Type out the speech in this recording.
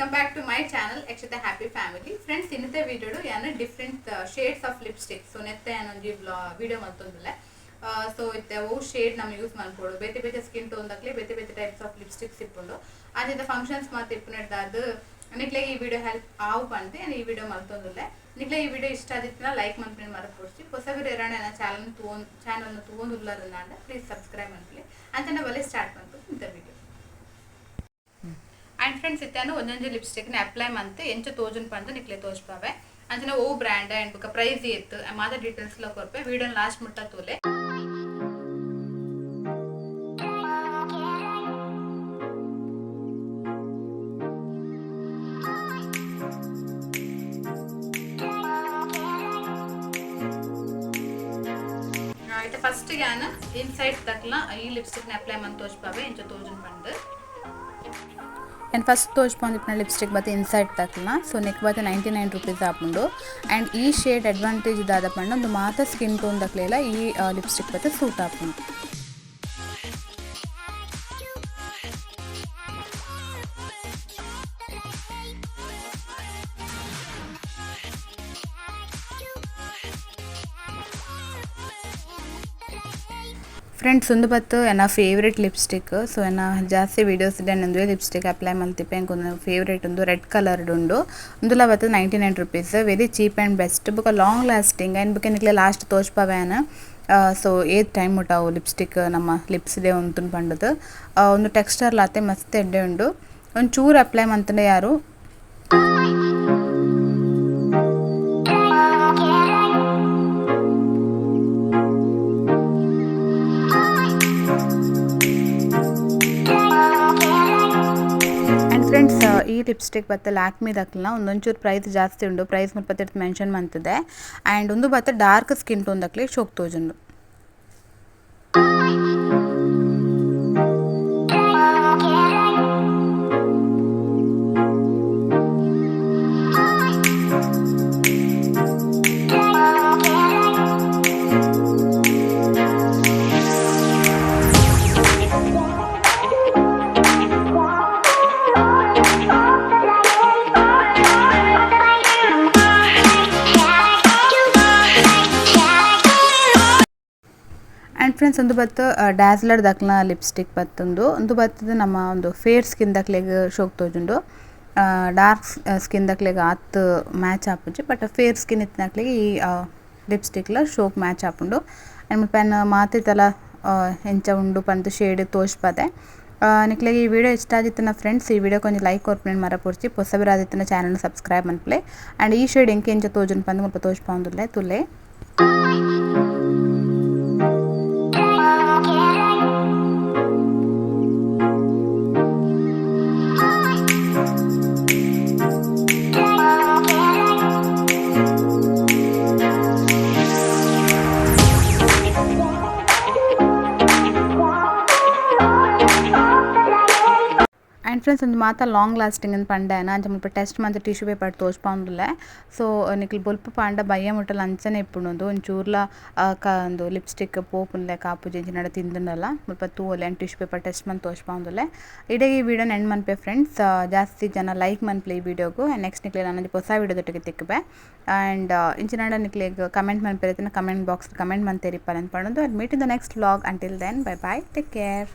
Welcome back to my channel Akshata happy family. Friends, ಇನ್ನಿತ video ಯಾನ different shades of lipstick so ನೆತ್ತ ಯಾನೊಂಜಿ video ಮಲ್ತೊಂದುಲ್ಲೆ. So ಇತ್ತೆ ಓ shade ನಮ್ಮ use ಮಲ್ಪೊಡು, ಬೇತೆ ಬೇತೆ ಸ್ಕಿನ್ ಟೋನ್ ದಕ್ಲೆ ಬೇತೆ ಬೇತೆ types of lipsticks ಇಪ್ಪುಂಡು. ಅಂಚಿನ ಫಂಕ್ಷನ್ಸ್ ಮಾತ ಇಪ್ಪುನೆಡ್ದಾದ್ ನಿಕ್ಲೆ ಈ ವಿಡಿಯೋ ಹೆಲ್ಪ್ ಆವು ಪಂದ್ ಯಾನ್ ಈ ವಿಡಿಯೋ ಮಲ್ತೊಂದುಲ್ಲೆ. ನಿಕ್ಲೆ ಈ ವಿಡಿಯೋ ಇಷ್ಟ ಆದಿತ್ತಿನ ಲೈಕ್ ಮನ್ಪುನೆ ಮರಪೊಡ್ಚಿ. ಪೊಸಬೆರ್ ಏರಾಂಡ ಎನ್ನ ಚಾನಲ್ ತೂವೊಂದುಲ್ಲರಂದಾಂಡ ಪ್ಲೀಸ್ ಸಬ್ಸ್ಕ್ರೈಬ್ ಮನ್ಪುಲೆ. ಅಂಚನೆ ಬಲೆ ಸ್ಟಾರ್ಟ್ ಮನ್ಪುಲೆ ಇಂತ video. And friends, ಇತ್ತಾನು ಒಂಜೊಂಜಿ ಲಿಪ್ಸ್ಟಿಕ್ ನ ಅಪ್ಲೈ ಮಂತ್ ಎಂಚ ತೋಜುನ್ ಪಂದ್ ನಿಕ್ಲೆ ತೋಜ್ಪಾವೆ. ಅಂಚನೆ ಓ ಬ್ರ್ಯಾಂಡ್ ಅಂಡ್ ಬೊಕ ಪ್ರೈಸ್ ಏತ್ ಮಾತ ಡೀಟೇಲ್ಸ್ ಲ ಕೊರ್ಪೆ. ವಿಡಿಯೋ ಲಾಸ್ಟ್ ಮುಟ್ಟ ತೂಲೆ. ಇತ್ತೆ ಫಸ್ಟ್ ಯಾನ್ ಇನ್ಸೈಡ್ ತಕ್ಲ ಈ ಲಿಪ್ಸ್ಟಿಕ್ ನ ಅಪ್ಲೈ ಮಂತ್ ತೋಜ್ಪಾವೆ ಎಂಚ ತೋಜುನ್ ಪಂದ್. ಆ್ಯಂಡ್ ಫಸ್ಟ್ ತೋಜ್ಪಾಂದಿಪ್ಪುನ ಲಿಪ್ಸ್ಟಿಕ್ ಬತ್ತೆ ಇನ್ಸೈಡ್ ತಕ್ಲ. ಸೊ ನೆಕ್ ಬತ್ತೆ 99 ರುಪೀಸ್ ಆಪುಂಡು. ಆ್ಯಂಡ್ ಈ ಶೇಡ್ ಅಡ್ವಾಂಟೇಜ್ ದಾದ ಪಂಡ ಒಂದು ಮಾತ ಸ್ಕಿನ್ ಟೋನ್ ದಕ್ಲೆಲ ಈ ಲಿಪ್ಸ್ಟಿಕ್ ಬತ್ತೆ ಸೂಟ್ ಆಪುಂಡು. ಫ್ರೆಂಡ್ಸ್, ಒಂದು ಬತ್ತು ಎನ್ನ favourite lipstick. So ಎನ್ನ ಜಾಸ್ತಿ ವೀಡಿಯೋಸ್ ಒಂದುವೆ ಲಿಪ್ಸ್ಟಿಕ್ ಅಪ್ಲೈ ಮಲ್ತಿಪ್ಪೆ. ಎಂಕೊಂದು ಫೇವ್ರೇಟ್ ಒಂದು ರೆಡ್ ಕಲರ್ಡ್ ಉಂಡು. ಉಂದುಲ ಬತ್ತು 99 rupees, very cheap and best ಬೊಕ long lasting. And ಬೊಕ ನಿಕ್ಲೆ ಲಾಸ್ಟ್ ತೋಜ್ಪಾವೆ ಸೊ ಏತ್ ಟೈಮ್ ಮುಟ್ಟ ಲಿಪ್ಸ್ಟಿಕ್ ನಮ್ಮ ಲಿಪ್ಸ್ ಡೆ ಉಂತುನ್ ಪಂಡದು. ಒಂದು ಟೆಕ್ಸ್ಚರ್ ಲಾತೆ ಮಸ್ತ್ ಎಡ್ಡೆ ಉಂಡು. ಒಂದು ಚೂರು ಅಪ್ಲೈ ಮಂತಂಡ ಯಾರು. ಫ್ರೆಂಡ್ಸ್, ಈ ಲಿಪ್ಸ್ಟಿಕ್ ಬತ್ತೆ ಲ್ಯಾಕ್ಮಿ ದಕ್ಲನ ಒಂದೊಂಚೂರು ಪ್ರೈಸ್ ಜಾಸ್ತಿ ಉಂಡು. ಪ್ರೈಸ್ ಮುಲ್ಪ ಮೆನ್ಷನ್ ಮಂತದೆ. ಆ್ಯಂಡ್ ಒಂದು ಬತ್ತೆ dark skin tone ದಕ್ಲೆ ಶೋಕ್ ತೋಜುಂಡು. ಆ್ಯಂಡ್ ಫ್ರೆಂಡ್ಸ್, ಒಂದು ಬತ್ತು ಡ್ಯಾಸ್ಲರ್ ದಕ್ಲ ಲಿಪ್ಸ್ಟಿಕ್ ಬತ್ತೊಂದು. ಒಂದು ಬತ್ತದ ನಮ್ಮ ಒಂದು ಫೇರ್ ಸ್ಕಿನ್ ದಕ್ಲೆಗ್ ಶೋಕ್ ತೋಜುಂಡು. ಡಾರ್ಕ್ ಸ್ಕಿನ್ ದಕ್ಲೆಗ್ ಆತ್ ಮ್ಯಾಚ್ ಆಪುಜಿ, but fair skin ಇತ್ತಿನಕ್ಲೆಗ್ ಈ ಲಿಪ್ಸ್ಟಿಕ್ಲ ಶೋಕ್ ಮ್ಯಾಚ್ ಆಪುಂಡು. ಆ್ಯಂಡ್ ಮುಲ್ಪ ಮಾತಿತಲ ಎಂಚ ಉಂಡು ಪಂದ್ ಶೇಡ್ ತೋಜ್ಪದೆ. ನಿಕ್ಲೆಗ್ ಈ ವಿಡಿಯೋ ಇಷ್ಟ ಆದಿತ್ತಿನ ಫ್ರೆಂಡ್ಸ್, ಈ ವಿಡಿಯೋ ಕೊಂಚ ಲೈಕ್ ಕೊರ್ಪುನೆನ್ ಮರಪೊಡ್ಚಿ. ಪೊಸಬೆರ್ ಚಾನಲ್ ಸಬ್ಸ್ಕ್ರೈಬ್ ಮನ್ಪುಲೆ. ಆ್ಯಂಡ್ ಈ ಶೇಡ್ ಎಂಕ್ ಎಂಚ ತೋಜುಂಡು ಪಂದ್ ಮುಲ್ಪ ತೋಜ್ಪಾವೊಂದುಲ್ಲೆ ತೂಲೆ. ಆ್ಯಂಡ್ ಫ್ರೆಂಡ್ಸ್, ಒಂದು ಮಾತ ಲಾಂಗ್ ಲಾಸ್ಟಿಂಗ್ ಅಂತ ಪಂಡೇನ. ಅಂಚ ಮುಲ್ಪ ಟೆಸ್ಟ್ ಮಂತ್ tissue paper ತೋಜ್ಪಾವೊಂದುಲ್ಲೆ. So ನಿಕ್ಲ್ ಬೊಲ್ಪು ಪಾಂಡ ಬಯ್ಯ ಮುಟ್ಟಲ ಅಂಚನೆ ಇಪ್ಪುಂಡು. ಒಂಚೂರ್ಲ ಒಂದು ಲಿಪ್ಸ್ಟಿಕ್ ಪೋಪುನ್ಲೆ ಕಾಪುಜಿ ಇಂಚಿನ ತಿಂದುಂಡಲ ಮುಲ್ಪ ತೂವೊಲಿ. And tissue paper test month ತೋಜ್ಪಾವೊಂದುಲ್ಲೆ. ಇಡೆಗ್ ಈ ವಿಡಿಯೋನ ಎಂಡ್ ಮನ್ಪೆ ಫ್ರೆಂಡ್ಸ್. ಜಾಸ್ತಿ ಜನ ಲೈಕ್ ಮನ್ಪುಲೆ ಈ ವಿಡಿಯೋಗು. ಆ್ಯಂಡ್ ನೆಕ್ಸ್ಟ್ ನಿಕ್ಲೆ ನಾನು ಹೊಸ ವಿಡಿಯೋದೊಟ್ಟಿಗೆ ತಿಕ್ಕುವೆ. ಆ್ಯಂಡ್ ಇಂಚಿನಾಂಡ ನಿಕ್ಲೆಗ್ ಕಮೆಂಟ್ ಮನ್ಪೆರೆ comment box comment ಮಂತೇರಿಪ್ಪರೆ ಅಂತ ಪಂಡೊಂದು. And meet in the next vlog. Until then, bye bye, take care.